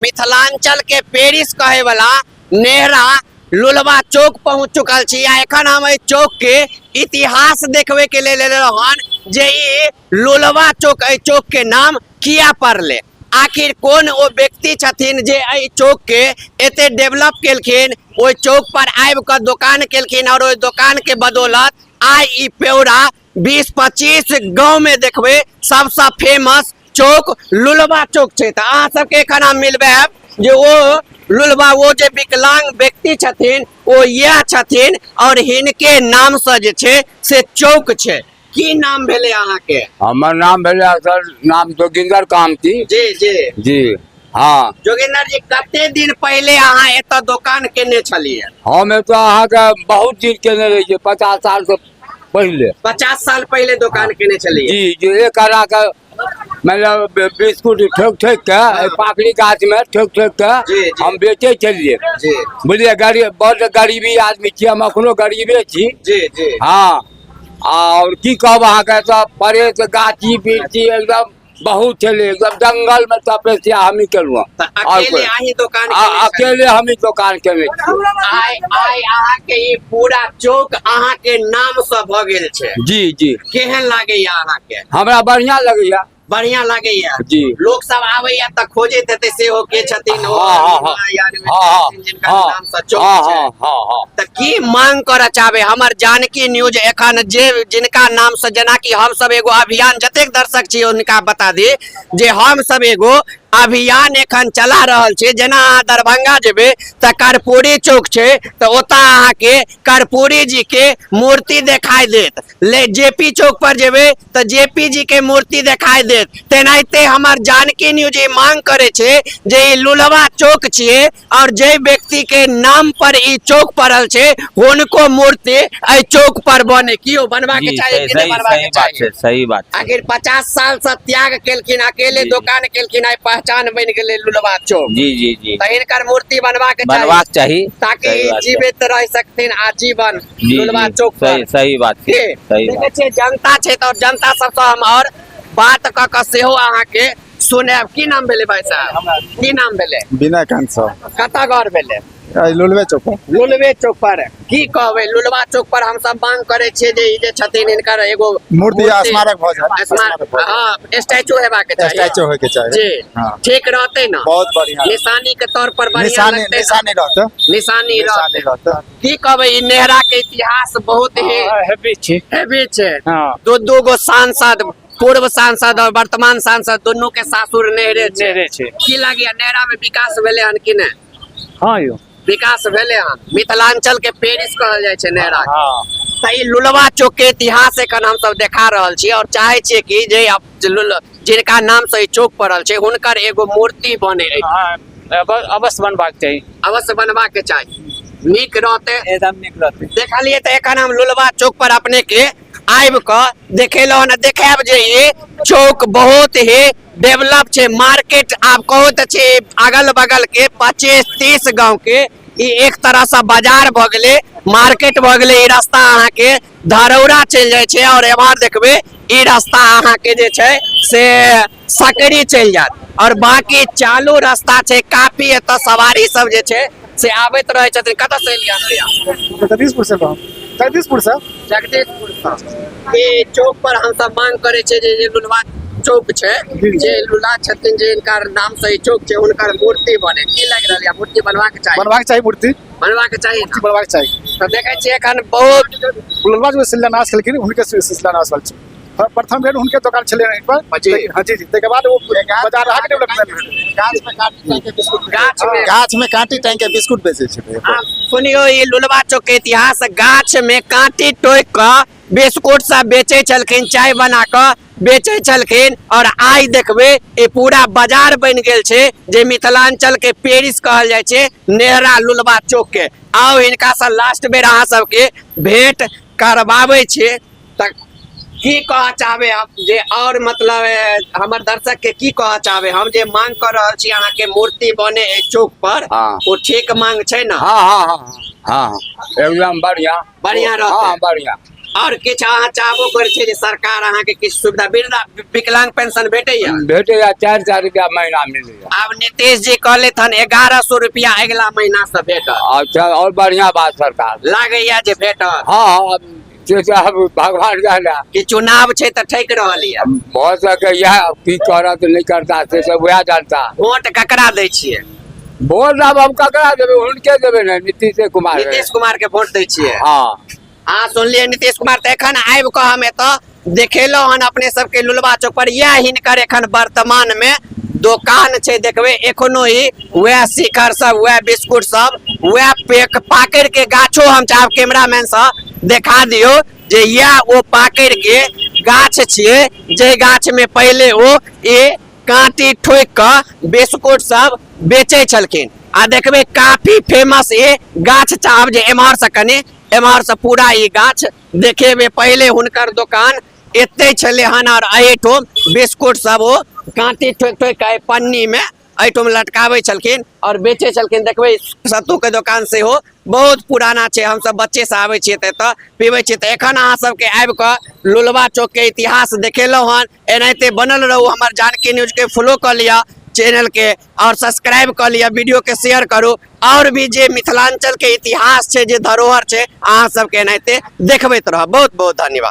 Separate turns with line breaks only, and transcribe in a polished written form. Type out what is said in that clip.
मिथिलांचल के पेरिस कहे वाला नेहरा लोलबा चौक पहुंच चुकल छी आ एखन हम एहि चौक के इतिहास देखबे के लेल एलहुँ हन जे ई लोलबा चौक, एहि चौक के नाम किया पड़ले, आखिर कोन ओ व्यक्ति छथिन जे एहि चौक के एते डेवलप केलखिन, ओहि चौक पर आबि कऽ दोकान केलखिन और ओहि दोकान के बदौलत आइ ई पेौरा 20-25 गांव में देखबे सबसे फेमस चौक लुलबा चौक छै। तऽ अहाँ सबके एखन हम मिलबे जे ओ लुलबा, ओ जे विकलांग व्यक्ति छथिन ओ इएह छथिन और हिनके नाम से जे छै से चौक छै। की नाम भेलै अहाँके?
हमर नाम भेलै, असल नाम जोगिंदर कामती।
जी जी
जी हाँ।
जोगिंदर जी, कते दिन पहिले अहाँ एतऽ दोकान केने छलियै?
हम एतऽ अहाँके बहुत दिन केने रहियै, 50 साल से पहिले।
50 साल पहिले दोकान केने छलियै?
जी जी, एक आना के मतलब बिस्कुट ठोक ठोक के एहि पाकड़ी गाछ में ठोक ठोक के
जी, जी।
हम बेचै छलियै।
जी।
बुझलियै, गरीब, बड्ड गरीबी आदमी छी हम, अखनो गरीबे छी।
जी जी।
हाँ, और की कहब अहाँके, तऽ परेश गाछी बिरछी एकदम बहुत छलै, एकदम जंगल में तपस्या हमही केलहुँ।
तऽ
और
अकेले
कोइ-
अहीं दोकान केने छलियै?
अकेले हमही दोकान केने छियै।
आइ आइ अहाँके ई पूरा चौक अहाँके नाम से भऽ गेल छै।
जी जी।
केहन लागैया अहाँके?
हमरा बढ़िया लगैया।
बढ़िया लागैया?
जी।
लोक सब आबैया तऽ खोजैत हेतै सेहो के छथिन ओ,
हाँ, हाँ, हाँ।
यानी
हाँ, हाँ,
जिनका
हाँ,
नाम से चौक
हाँ,
छै।
हाँ, हाँ, हाँ।
तऽ की मांग करऽ चाहबै? हमर जानकी न्यूज एखन जे जिनका नाम से, जेनाकि हम सब एगो अभियान, जतेक दर्शक छी हुनका बता दी जे हम सब एगो अभियान एखन चला रहल छी। जेना अहाँ दरभंगा जेबै तऽ कर्पूरी चौक छै, तऽ ओतऽ अहाँके कर्पूरी जी के मूर्ति देखाई देत। ले जेपी चौक पर जेबै तऽ जेपी जी के मूर्ति देखाई देत। तेनाहिते हमर जानकी न्यूज ई मांग करै छै जे ई लुलवा चौक छियै और जे व्यक्ति के नाम पर ई चौक पड़ल छै हुनको मूर्ति एहि चौक पर बने। कियो बनवा के
जी,
चाही
सही
कि नहि
सही
बनवा के
सही बात
चाही?
छै, सही बात छै।
आखिर 50 साल से त्याग केलखिन, अकेले
जी।
दोकान केलखिन, आइ पहचान बनि गेलै लुलवा चौक।
जी जी जी।
तऽ हिनकर मूर्ति बनवा के चाही,
बनबाक चाही
ताकि
सही
ई
बात छै।
जीवित रह सकथिन आजीवन
जी,
लुलवा
जी,
चौक पर।
सही सही बात छै,
की?
सही
देखै
बात।
छियै जनता छै तऽ जनता सबसँ हम और बात कऽ कऽ सेहो अहाँके सुनायब। की नाम भेलै भाई साहब? की नाम भेलै?
विनय कांत साहु।
कतऽ घर भेलै?
एहि लुलवे चौक पर।
लुलवे चौक पर। की कहबै, लुलवा चौक पर हम सब मांग करै छियै जे ई जे छथिन हिनकर एगो
मूर्ति या स्मारक भऽ जाय।
स्मारक, हाँ, स्टैचू हेबाक चाही।
स्टैचू होय के चाही।
जी।
हाँ।
ठीक रहतै ना?
बहुत बढ़िया।
निशानी के तौर पर बढ़िया
निशानी
लगतै ना?
निशानी रहतै।
निशानी
निशानी
रहतै।
रहतै।
की कहबै, ई नेहरा के इतिहास बहुत ही
हैवी छै।
हैवी छै।
हाँ।
दू दू गो सांसद, पूर्व सांसद और वर्तमान सांसद दुनू के सासुर नेहरे छै।
नेहरे छै।
की लागैया नेहरा में विकास भेलै हन कि नहि?
हाँ यौ,
विकास भेलै हन। मिथिलांचल के पेरिस कहल जाइ छै नेहरा के।
हाँ।
तऽ ई लुलवा चौक के इतिहास एखन हमसब देखा रहल छी और चाहे छियै कि जे अब जिनका नाम से ई चौक पड़ल छै हुनकर एगो मूर्ति बने।
हाँ, अवश्य बनबाक चाही।
अवश्य बनबाक के चाही, नीक रहतै।
एकदम नीक रहतै।
देखलियै तऽ एखन हम लुलवा चौक पर अपने के आबि कऽ देखेलहुँ हन, देखायब जे ई चौक बहुत ही डेवलप छै। मार्केट आब कहू तऽ छै अगल बगल के 25-30 गांव के ई एक तरह से बाजार भऽ गेलै, मार्केट भऽ गेलै। ई रास्ता अहाँके धरौरा चलि जाइ छै और एम्हर देखबै ई रास्ता अहाँके जे छै से सकरी चलि जायत और बाकी चालू रास्ता छै। काफी एतऽ सवारी सब जे छै से आबैत रहै छथिन। कतऽ से एलियै भैया?
जगदीशपुर से एलहुँ। जगदीशपुर से।
जगदीशपुर से। ई चौक पर हमसब मांग करै छियै जे जे लुलवा चौक छै, जे लुला छथिन, जे हिनकर नाम से ई चौक छै, हुनकर मूर्ति बने। की लागि रहल यऽ, मूर्ति बनबाक चाही?
बनबाक चाही मूर्ति।
बनबाक चाही ना?
बनबाक चाही।
तऽ देखै छियै एखन बहुत
लुलवा जो शिलान्यास केलखिन हुनके शिलान्यास भेल छै। प्रथम बेर हुनके दोकान छलै एहि पर।
जी।
हाँ जी जी। ताहिके बाद ओ बाजार अहाँके डेवलपमेंट भेल।
गाछ में
गाछ में कांटी टांग के बिस्कुट बेचै छलै।
आब सुनियो ई लुलवा चौक के इतिहास, गाछ में कांटी टोकि कऽ बिस्कुट सब बेचै छलखिन, चाय बना कऽ बेचै छलखिन और आइ देखबै ई पूरा बाजार बनि गेल छै जे मिथिलांचल के पेरिस कहल जाइ छै नेहरा लुलवा चौक के। आउ हिनका से लास्ट बेर अहाँ सबके भेंट करबाबै छी। तऽ की कहऽ चाहबै आप जे और मतलब हमर दर्शक के की कहऽ चाहबै? हम जे मांग कर रहल छी अहाँके मूर्ति बने एहि चौक पर,
हाँ।
ओ ठीक मांग छै ना?
हाँ, हाँ, हाँ, हाँ, हाँ, एकदम बढ़िया।
बढ़िया रहतै।
हाँ, बढ़िया।
और किछु अहाँ चाहबो करै छियै जे सरकार अहाँके किछु सुविधा, वृद्धा विकलांग पेंशन भेटैया?
भेटैया, 400 रुपया महीना मिलैया।
आब नीतीश जी कहलथि हन 1100 रुपया अगिला महीना से भेटत।
अच्छा, और बढ़िया बात सरकार।
लागैया जे भेटत?
हाँ, अब से तऽ अब भगवान जाने।
कि चुनाव छै तऽ ठकि रहल यऽ?
भऽ सकैया, की करत नहि करता से सब वएह जानता।
वोट ककरा दै छियै?
वोट आब हम ककरा देबै? हुनके देबै ने, नीतीशे कुमार के।
नीतीश कुमार के वोट दै छियै?
हाँ।
अहाँ सुनलियै नीतीश कुमार। तऽ एखन आबि कऽ हम एतऽ देखेलहुँ हन अपने सबके लुलवा चौक पर, इएह हिनकर एखन वर्तमान में दोकान छै। देखबै एखनो ही वएह शिखर सब, वएह बिस्कुट सब, वएह पेक पाकड़ के गाछो। हम चाहब कैमरामैन से देखा दियौ जे इएह ओ पाकड़ के गाछ छियै, जे गाछ में पहिले ओ ए काँटी ठोकि कऽ बिस्कुट सब बेचै छलखिन। आ देखबै काफी फेमस ए गाछ। चाहब जे एम्हर से कनि एम्हर से पूरा ई गाछ देखेबै। पहिले हुनकर दोकान एते छलै हन और एहिठाम बिस्कुट सब ओ काँटी ठोकि ठोकि कऽ एहि पन्नी मे एहिठाम लटकाबै छलखिन और बेचै छलखिन। देखबै सत्तू के दोकान सेहो बहुत पुराना छै। हमसब बच्चे से आबै छियै तऽ एतऽ पीबै छियै। तऽ एखन अहाँ सबके आबि कऽ लुलवा चौक के इतिहास देखेलहुँ हन। एनाहिते बनल रहू, हमर जानकी न्यूज के फॉलो कऽ लिअ चैनल के और सब्सक्राइब कऽ लिअ, वीडियो के शेयर करू और भी जे मिथिलांचल के इतिहास छै, जे धरोहर छै, अहाँ सबके एनाहिते देखबैत रहब। बहुत बहुत धन्यवाद।